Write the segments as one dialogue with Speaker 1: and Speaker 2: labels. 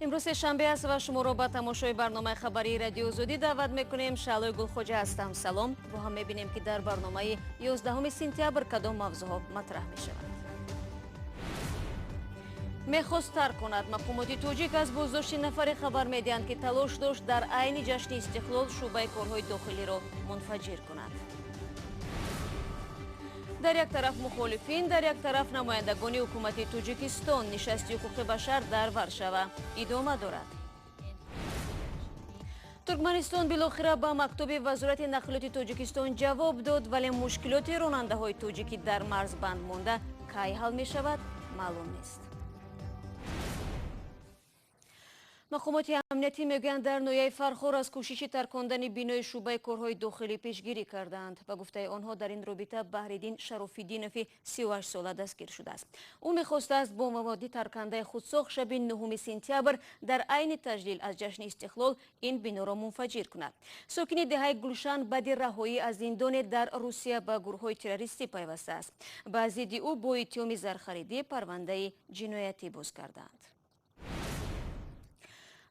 Speaker 1: Имрӯз сешанбе аст ва шуморо ба тамошои барномаи хабарии Радиои Озодӣ даъват мекунем. Шаълои Гулхоҷа ҳастам. Салом. Бо ҳам мебинем, ки дар барномаи 11 сентябр кадом мавзӯъҳо матраҳ мешаванд. Мехост тар кунад. Мақомоти тоҷик аз боздошти нафаре хабар медиҳанд, ки талош дошт дар айни ҷашни истиқлол шӯъбаи корҳои дохилиро мунфаҷир кунад. Дар як тараф мухолифин, дар як тараф намояндагони ҳукумати Тоҷикистон. Нишасти ҳуқуқи башар дар Варшава идома дорад. Туркманистон билохира ба мактуби Вазорати нақлиёти Тоҷикистон ҷавоб дод, вале мушкилоти ронандаҳои тоҷикӣ дар марз банд монда кай ҳал мешавад, маълум нест. Мақомоти амниятӣ мегӯянд, дар ноҳияи Фархор аз кӯшиши таркондани бинои шӯъбаи корҳои дохилӣ пешгирӣ кардаанд. Ба гуфтаи онҳо, дар ин робита Баҳриддин Шарофиддинови 38 сола дастгир шудааст. Ӯ мехостааст бо маводи таркандаи худсохт шаби 9 сентябр дар айни таҷлил аз ҷашни истиқлол ин биноро мунфаҷир кунад. Сокини деҳаи Гулшан баъди раҳоӣ аз зиндоне дар Русия ба гурӯҳҳои террористӣ пайвастааст. Ба зидди ӯ бо иттиҳоми зархаридӣ парвандаи ҷиноятӣ боз кардаанд.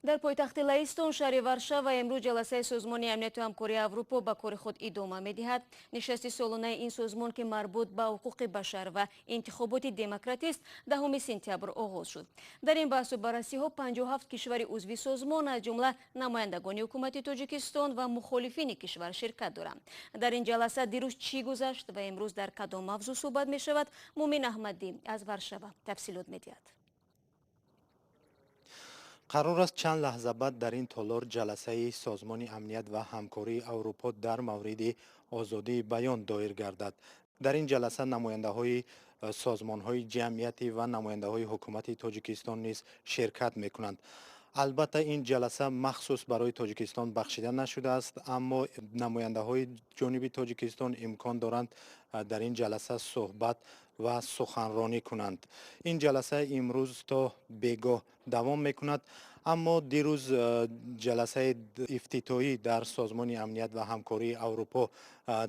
Speaker 1: Дар пойтахти Лаҳистон, шаҳри Варшава, имрӯз ҷаласаи Созмони амнияту ҳамкории Аврупо ба кори худ идома медиҳад. Нишасти солонаи ин созмон, ки марбут ба ҳуқуқи башар ва интихоботи демократист, 10 сентябр оғоз шуд. Дар ин баҳсу баррасиҳо 57 кишвари узви созмон, аз ҷумла намояндагони ҳукумати Тоҷикистон ва мухолифини кишвар, ширкат доранд. Дар ин ҷаласа дирӯз чӣ гузашт ва имрӯз дар кадом мавзӯъ суҳбат мешавад, Мумин Аҳмадӣ аз Варшава тафсилот медиҳад.
Speaker 2: Қарор аст чанд лаҳза баъд дар ин толор ҷаласаи Созмони амният ва ҳамкории Аврупо дар мавриди озодии баён доир гардад. Дар ин ҷаласа намояндаҳои созмонҳои ҷамъиятӣ ва намояндаҳои ҳукумати Тоҷикистон низ ширкат мекунанд. Албатта, ин ҷаласа махсус барои Тоҷикистон бахшида нашудааст, аммо намояндаҳои ҷониби Тоҷикистон имкон доранд дар ин ҷаласа суҳбат ва суханронӣ кунанд. Ин ҷаласа имрӯз то бегоҳ давом мекунад, аммо дирӯз ҷаласаи ифтитоҳӣ дар Созмони амният ва ҳамкории Аврупо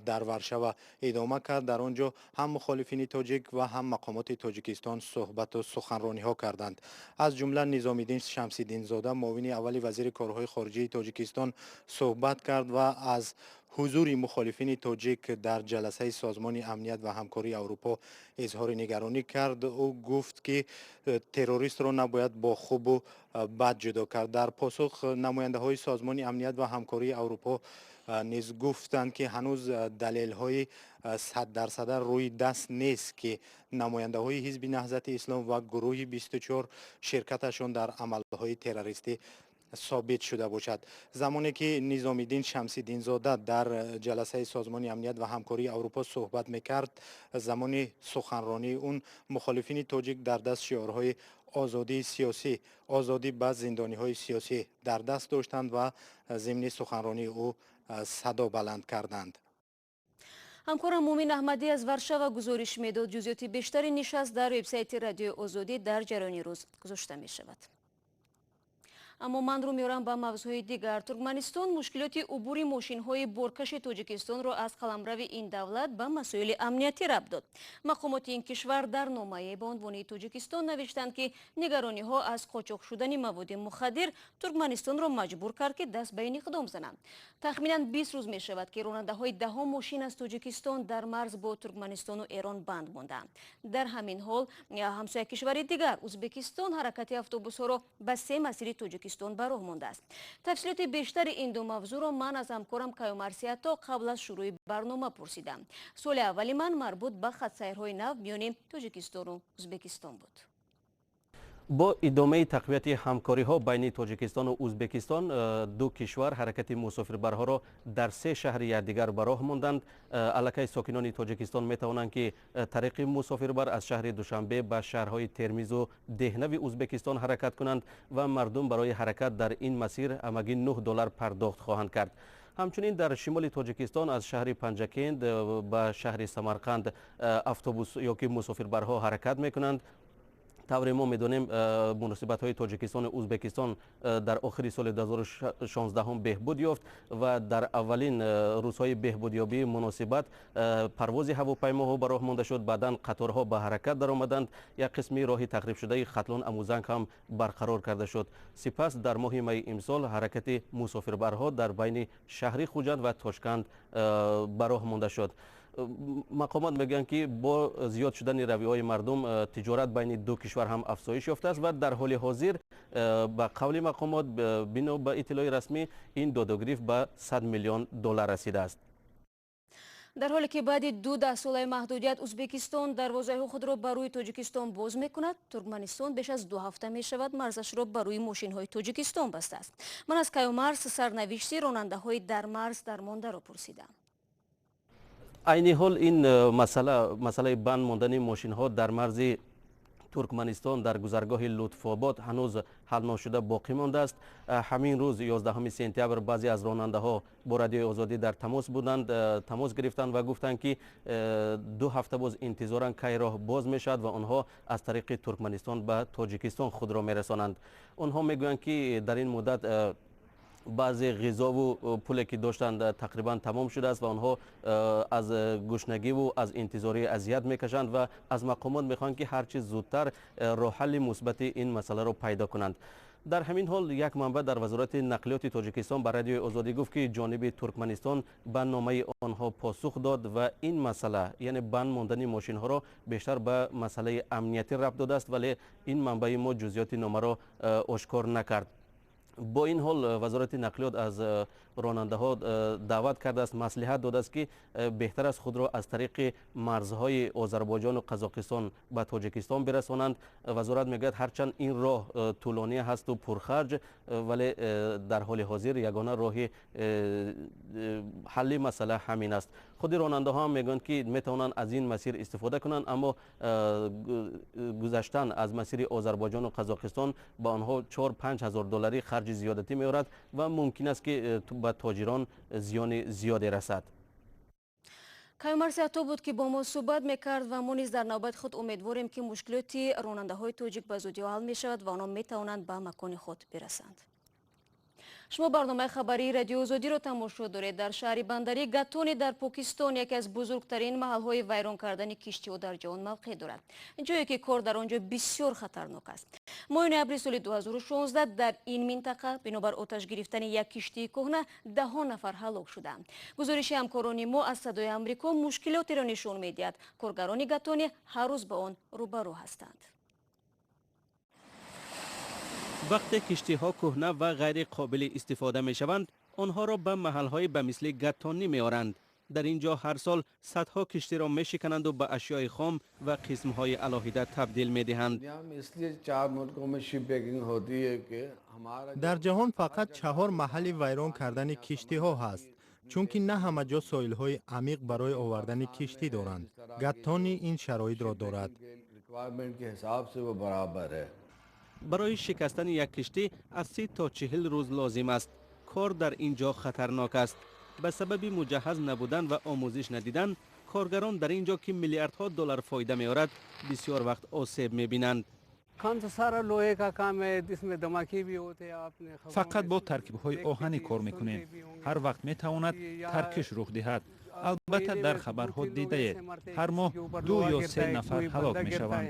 Speaker 2: дар Варшава идома кард. Дар он ҷо ҳам мухолифини тоҷик ва ҳам мақомоти Тоҷикистон суҳбату суханрониҳо карданд. Аз ҷумла Низомиддин Шамсиддинзода, муовини аввали вазири корҳои хориҷии Тоҷикистон, суҳбат кард ва аз ҳузури мухолифини тоҷик дар ҷаласаи Созмони амният ва ҳамкории Аврупо изҳори нигаронӣ кард. Ӯ гуфт, ки террористро набояд бо хубу бад ҷудо кард. Дар посух намояндаҳои Созмони амният ва ҳамкории Аврупо низ гуфтанд, ки ҳанӯз далелҳои саддарсада рӯи даст нест, ки намояндаҳои Ҳизби Наҳзати Ислом ва гурӯҳи 24 ширкаташон дар амалҳои террористӣ собит шуда бошад. Замоне ки Низомиддин Шамсиддинзода дар ҷаласаи Созмони амният ва ҳамкории Аврупо суҳбат мекард, замони суханронии он мухолифини тоҷик дар даст шиорҳои озодии сиёсӣ, озодӣ ба зиндониҳои сиёсӣ дар даст доштанд ва зимни суханронии ӯ садо баланд карданд.
Speaker 1: Ҳамкорам Мумин Аҳмадӣ аз Варшава гузориш медод. Ҷузъиёти бештари нишаст дар вебсайти Радиои Озодӣ дар ҷараёни рӯз гузошта мешавад. Аммо ман рӯ меорам ба мавзӯъҳои дигар. Туркманистон мушкилоти убури мошинҳои боркаши Тоҷикистонро аз қаламрави ин давлат ба масоили амниятӣ рабт дод. Мақомоти ин кишвар дар номае ба унвони Тоҷикистон навиштанд, ки нигарониҳо аз қочоқ шудани маводи мухаддир Туркманистонро маҷбур кард, ки даст ба ин иқдом зананд. Тахминан 20 рӯз мешавад, ки ронандаҳои даҳо мошин аз Тоҷикистон дар марз бо Туркманистону Эрон банд мондаанд. Дар ҳамин ҳол ҳамсоя кишвари дигар, Ӯзбекистон, ҳаракати автобусҳоро ба се масири Тоҷикистон ба роҳ мондааст. Тафсилоти бештари ин ду мавзӯъро ман аз ҳамкорам Каюмарс Ато қабл аз шурӯи барнома пурсидам. Суоли аввали ман марбут ба хатсайрҳои нав миёни Тоҷикистону Ӯзбекистон буд.
Speaker 3: Бо идомаи тақвияти ҳамкориҳо байни Тоҷикистону Ӯзбекистон, ду кишвар ҳаракати мусофирбарҳоро дар се шаҳри якдигар ба роҳ монданд. Аллакай сокинони Тоҷикистон метавонанд, ки тариқи мусофирбар аз шаҳри Душанбе ба шаҳрҳои Термизу Деҳнави Ӯзбекистон ҳаракат кунанд ва мардум барои ҳаракат дар ин масир ҳамагӣ 9 доллар пардохт хоҳанд кард. Ҳамчунин дар шимоли Тоҷикистон аз шаҳри Панҷакент ба шаҳри Самарқанд автобус ё ки мусофирбарҳо ҳаракат мекунанд. Тавре мо медонем, муносибатҳои Тоҷикистону Ӯзбекистон дар охири соли 2016 беҳбуд ёфт ва дар аввалин рӯзҳои беҳбудёбии муносибат парвози ҳавопаймоҳо ба роҳ монда шуд. Баъдан қаторҳо ба ҳаракат даромаданд. Як қисми роҳи тахрибшудаи Хатлон Амузанг ҳам барқарор карда шуд. Сипас дар моҳи майи имсол ҳаракати мусофирбарҳо дар байни шаҳри Хуҷанд ва Тошканд ба роҳ монда шуд. Мақомот мегӯянд, ки бо зиёд шудани равиҳои мардум тиҷорат байни ду кишвар ҳам афзоиш ёфтааст ва дар ҳоли ҳозир, ба қавли мақомот, бино ба иттилои расмӣ, ин додугирифт ба 100 миллион доллар расидааст.
Speaker 1: Дар ҳоле ки баъди 2 даҳсолаи маҳдудият Ӯзбекистон дарвозаҳои худро ба рӯи Тоҷикистон боз мекунад, Туркманистон беш аз 2 ҳафта мешавад марзашро ба рӯи мошинҳои Тоҷикистон бастааст. Ман аз Каюмарс сарнавишти ронандаҳои дар марз дармондаро пурсидам.
Speaker 3: Айни ҳол ин масъала, масъалаи банд мондани мошинҳо дар марзи Туркманистон дар гузаргоҳи Лутфобод, ҳанӯз ҳал ношуда боқӣ мондааст. Ҳамин рӯз, 11 сентябр, баъзе аз ронандаҳо бо Радиои Озодӣ дар тамос буданд, тамос гирифтанд ва гуфтанд, ки 2 ҳафта боз интизоранд, кай роҳ боз мешавад ва онҳо аз тариқи Туркманистон ба Тоҷикистон худро мерасонанд. Онҳо мегӯянд, ки дар ин муддат баъзе ғизову пуле ки доштанд, тақрибан тамом шудааст ва онҳо аз гушнагиву аз интизорӣ азият мекашанд ва аз мақомот мехоҳанд, ки ҳарчи зудтар роҳҳалли мусбати ин масъаларо пайдо кунанд. Дар ҳамин ҳол як манбаъ дар Вазорати нақлиёти Тоҷикистон ба Радиои Озодӣ гуфт, ки ҷониби Туркманистон ба номаи онҳо посух дод ва ин масъала, яъне банд мондани мошинҳоро, бештар ба масъалаи амниятӣ рабт додааст, вале ин манбаи мо ҷузъиёти номаро ошкор накард. Бо ин ҳол Вазорати нақлиёт аз ронандаҳо даъват кардааст, маслиҳат додааст, ки беҳтар аст худро аз тариқи марзҳои Озарбойҷону Қазоқистон ба Тоҷикистон бирасонанд. Вазорат мегӯяд, ҳарчанд ин роҳ тӯлонӣ ҳасту пурхарҷ, вале дар ҳоли ҳозир ягона роҳи ҳалли масъала ҳамин аст. Худи ронандаҳо ҳам мегӯянд, ки метавонанд аз ин масир истифода кунанд, аммо гузаштан аз масири Озарбойҷону Қазоқистон ба онҳо 4-5 ҳазор долларӣ харҷи зиёдатӣ меорад ва мумкин аст, ки ба тоҷирон зиёни зиёде расад.
Speaker 1: Каюмарс Ато буд, ки бо мо суҳбат мекард, ва мо низ дар навбати худ умедворем, ки мушкилоти ронандаҳои тоҷик ба зудӣ ҳал мешавад ва онҳо метавонанд ба макони худ бирасанд. Шумо барномаи хабарии Радиои Озодиро тамошо доред. Дар шаҳри бандарӣ Гатони дар Покистон яке аз бузургтарин маҳалҳои вайрон кардани киштиҳо дар ҷаҳон мавқеъ дорад, ҷое ки кор дар он ҷо бисёр хатарнок аст. Моҳи ноябри соли 2016 дар ин минтақа бинобар оташ гирифтани як киштии кӯҳна даҳҳо нафар ҳалок шуданд. Гузориши ҳамкорони мо аз Садои Амрико мушкилотеро нишон медиҳад, коргарони Гатони ҳар рӯз ба он рӯбарӯ ҳастанд.
Speaker 3: Вақте киштиҳо кӯҳна ва ғайриқобили истифода мешаванд, онҳоро ба маҳалҳои ба мисли Гаттонӣ меоранд. Дар ин ҷо ҳар сол садҳо киштиро мешикананду ба ашёи хом ва қисмҳои алоҳида табдил медиҳанд.
Speaker 2: Дар ҷаҳон фақат чаҳор маҳалли вайрон кардани киштиҳо ҳаст, чунки на ҳама ҷо соҳилҳои амиқ барои овардани киштӣ доранд. Гаттони ин шароитро дорад.
Speaker 3: Барои шикастани як киштӣ аз 30 то 40 рӯз лозим аст. Кор дар ин ҷо хатарнок аст. Ба сабаби муҷаҳҳаз набудан ва омӯзиш надидан, коргарон дар ин ҷо, ки миллиардҳо доллар фоида меорад, бисёр вақт осеб мебинанд.
Speaker 4: Фақат бо таркибҳои оҳанӣ кор мекунем. Ҳар вақт метавонад таркиш рух диҳад. Албатта, дар хабарҳо дидаед, ҳар моҳ ду ё се нафар ҳалок мешаванд.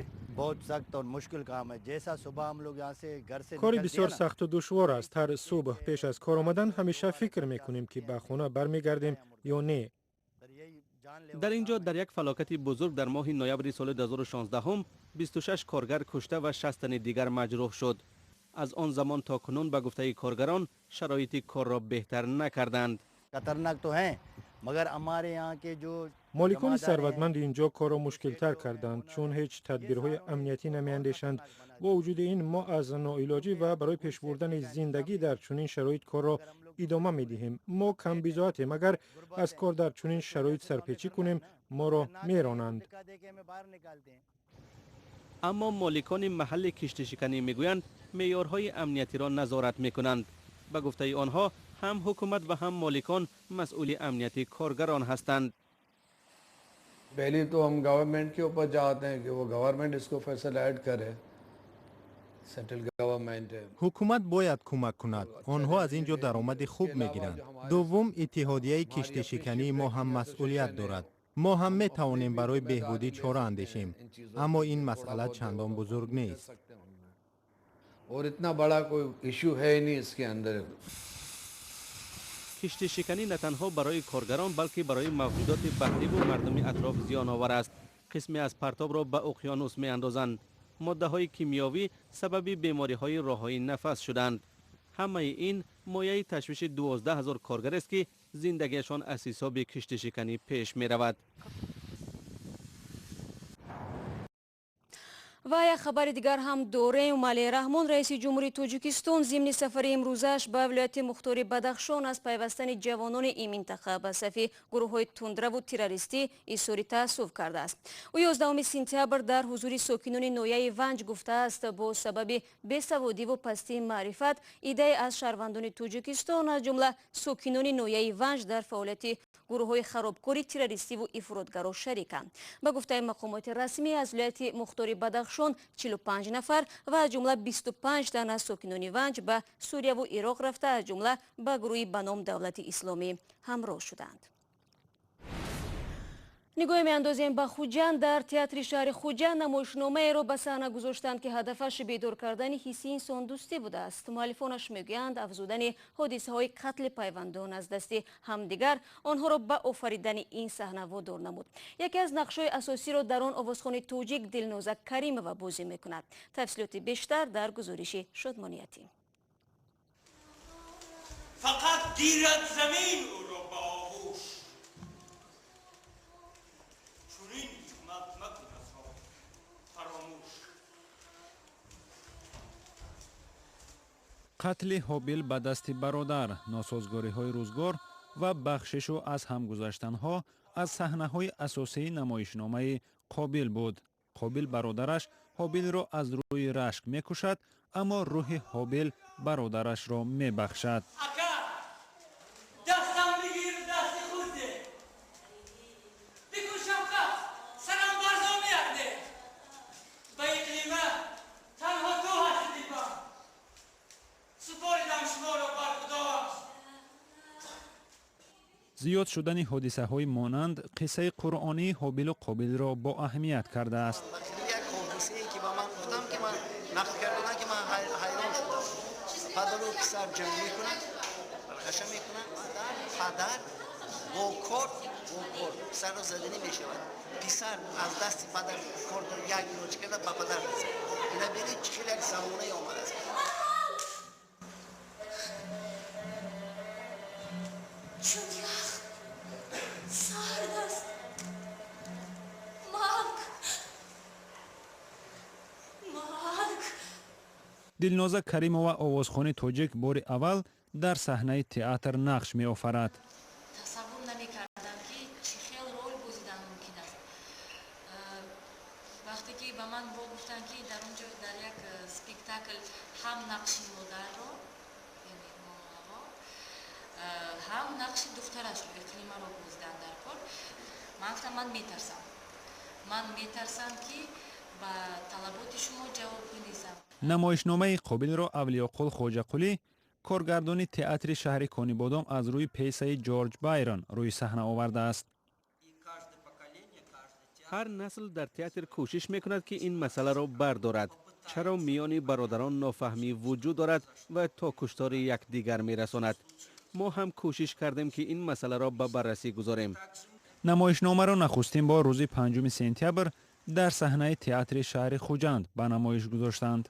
Speaker 5: Кори бисёр сахту душвор аст. Ҳар субҳ пеш аз кор омадан ҳамеша фикр мекунем, ки ба хона бармегардем ё не.
Speaker 3: Дар ин ҷо дар як фалокати бузург дар моҳи ноябри соли 2016 26 коргар кушта ва 60 тани дигар маҷрӯҳ шуд. Аз он замон то кунун, ба гуфтаи коргарон, шароити корро беҳтар накарданд.
Speaker 5: Моликони сарватманди ин ҷо корро мушкилтар карданд, чун ҳеҷ тадбирҳои амниятӣ намеандешанд. Бо вуҷуди ин, мо аз ноилоҷӣ ва барои пешбурдани зиндагӣ дар чунин шароит корро идома медиҳем. Мо камбизоатем. Агар аз кор дар чунин шароит сарпечӣ кунем, моро меронанд.
Speaker 3: Аммо моликони маҳалли киштишиканӣ мегӯянд, меъёрҳои амниятиро назорат мекунанд. Ба гуфтаи онҳо, ҳам ҳукумат ва ҳам моликон масъули амнияти коргарон ҳастанд.
Speaker 6: पहली तो हम गवर्नमेंट के ऊपर चाहते हैं कि वो गवर्नमेंट इसको फैसिलिटेट करे।
Speaker 2: Ҳукумат бояд кӯмак кунад. Онҳо аз ин ҷо даромади хуб мегиранд. Дуввум, иттиҳодияи киштишикании мо ҳам масъулият дорад. Мо ҳам метавонем барои беҳбудӣ чора андешем, аммо ин масъала чандон бузург нест.
Speaker 3: Киштишиканӣ на танҳо барои коргарон, балки барои мавҷудоти баҳриву мардуми атроф зиёновар аст. Қисме аз партобро ба уқёнус меандозанд. Моддаҳои кимиёвӣ сабаби бемориҳои роҳҳои нафас шуданд. Ҳамаи ин мояи ташвиши 12 ҳазор коргарест, ки зиндагиашон аз ҳисоби киштишиканӣ пеш меравад.
Speaker 1: Ва як хабари дигар ҳам дорем. Эмомалӣ Раҳмон, раиси ҷумҳурии Тоҷикистон, зимни сафари имрӯзааш ба вилояти мухтори Бадахшон аз пайвастани ҷавонони ин минтақа ба сафи гурӯҳҳои тундраву террористӣ изҳори таассуф кардааст. Ӯ 11 сентябр дар ҳузури сокинони ноҳияи Ванҷ гуфтааст, бо сабаби бесаводиву пастии маърифат иддае аз шаҳрвандони Тоҷикистон, аз ҷумла сокинони ноҳияи Ванҷ, дар фаъолияти гурӯҳҳои харобкори террористиву ифротгаро шариканд. Ба гуфтаи мақомоти расмӣ, аз вилояти мухтори Бадахшон 45 нафар ва аз ҷумла 25 тан аз сокинони Ванҷ ба Сурияву Ироқ рафта, аз ҷумла ба гурӯҳи ба ном Давлати Исломӣ ҳамроҳ шуданд. Нигоҳе меандозем ба Хуҷанд. Дар театри шаҳри Хуҷанд намоишномаеро ба саҳна гузоштанд, ки ҳадафаш бедор кардани ҳисси инсондӯстӣ будааст. Муаллифонаш мегӯянд, афзудани ҳодисаҳои қатли пайвандон аз дасти ҳамдигар онҳоро ба офаридани ин саҳна водор намуд. Яке аз нақшҳои асосиро дар он овозхони тоҷик Дилноза Каримова бозӣ мекунад. Тафсилоти бештар дар гузориши Шодмониятӣ.
Speaker 6: Фақат гирад замин ӯро ба оғӯш, чунин ҳикмат макун аз ро фаромӯш.
Speaker 4: Қатли Ҳобил ба дасти бародар, носозгориҳои рӯзгор ва бахшишу аз ҳамгузаштанҳо аз саҳнаҳои асосии намоишномаи Қобил буд. Қобил бародараш Ҳобилро аз рӯи рашк мекушад, аммо рӯҳи Ҳобил бародарашро мебахшад.
Speaker 6: Ака, дастам бигир, дасти худ де, бикун шафқат, сарам барзо меарде. Ба иқлима танҳо ту ҳасти дилбар, супоридам шуморо бар Худованд.
Speaker 4: Зиёд шудани ҳодисаҳои монанд қиссаи қуръонии Ҳобилу Қобилро бо аҳамият кардааст.
Speaker 7: Як ҳодисае ки ба ман гуфтам, ки ман нақл кардам, ки ман ҳайрон шудам. Падару писар ҷанг мекунанд, бархаша мекунанд. Падар бо корд писарро заданӣ мешавад. Писар аз дасти падар кордро як илоҷ карда ба падар мезанад. Ина бинед, чӣ хел як замонае омадааст.
Speaker 8: Чун ях сард аст, марг, марг.
Speaker 4: Дилноза Каримова, овозхони тоҷик, бори аввал дар саҳнаи театр нақш меофарад.
Speaker 8: Тасаввур намекардам, ки чӣ хел рол бозидан мумкин аст. Вақте ки ба ман бо гуфтанд, ки дар он ҷо дар як спектакл ҳам нақши модарро, яъне Монаво, ҳам нақши духтарашро, Иқлимаро бозидан дар кор, ман гуфтам, ман метарсам. Ман метарсам, ки ба талаботи шумо ҷавобгӯ нестам.
Speaker 4: Намоишномаи Қобилро Авлиёқул Хоҷақулӣ, коргардони театри шаҳри Конибодом, аз рӯи пьесаи Ҷорҷ Байрон рӯи саҳна овардааст.
Speaker 3: Ҳар насл дар театр кӯшиш мекунад, ки ин масъаларо бардорад. Чаро миёни бародарон нофаҳмӣ вуҷуд дорад ва то куштори якдигар мерасонад? Мо ҳам кӯшиш кардем, ки ин масъаларо ба баррасӣ гузорем.
Speaker 4: Намоишномаро нахустин бор рӯзи 5 сентябр дар саҳнаи театри шаҳри Хуҷанд ба намоиш гузоштанд.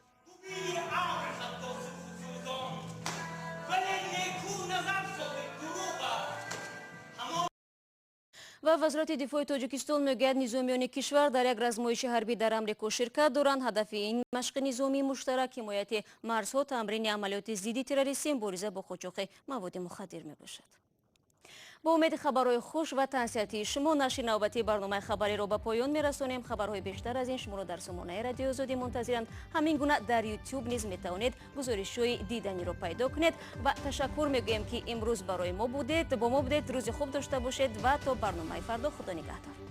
Speaker 1: Ва Вазорати дифои Тоҷикистон мегӯяд, низомиёни кишвар дар як размоиши ҳарбӣ дар Амрико ширкат доранд. Ҳадафи ин машқи низомии муштарак ҳимояти марзҳо, тамрини амалиёти зидди террористӣ, мубориза бо қочоқи маводи мухаддир мебошад. Бо умеди хабарҳои хуш ва тансиҳатии шумо нашри навбатии барномаи хабариро ба поён мерасонем. Хабарҳои бештар аз ин шуморо дар сомонаи Радиои Озодӣ мунтазиранд. Ҳамин гуна дар Ютуб низ метавонед гузоришҳои диданиро пайдо кунед ва ташаккур мегӯем, ки имрӯз барои мо будед, бо мо будед. Рӯзи хуб дошта бошед ва то барномаи фардо Худо нигаҳдор.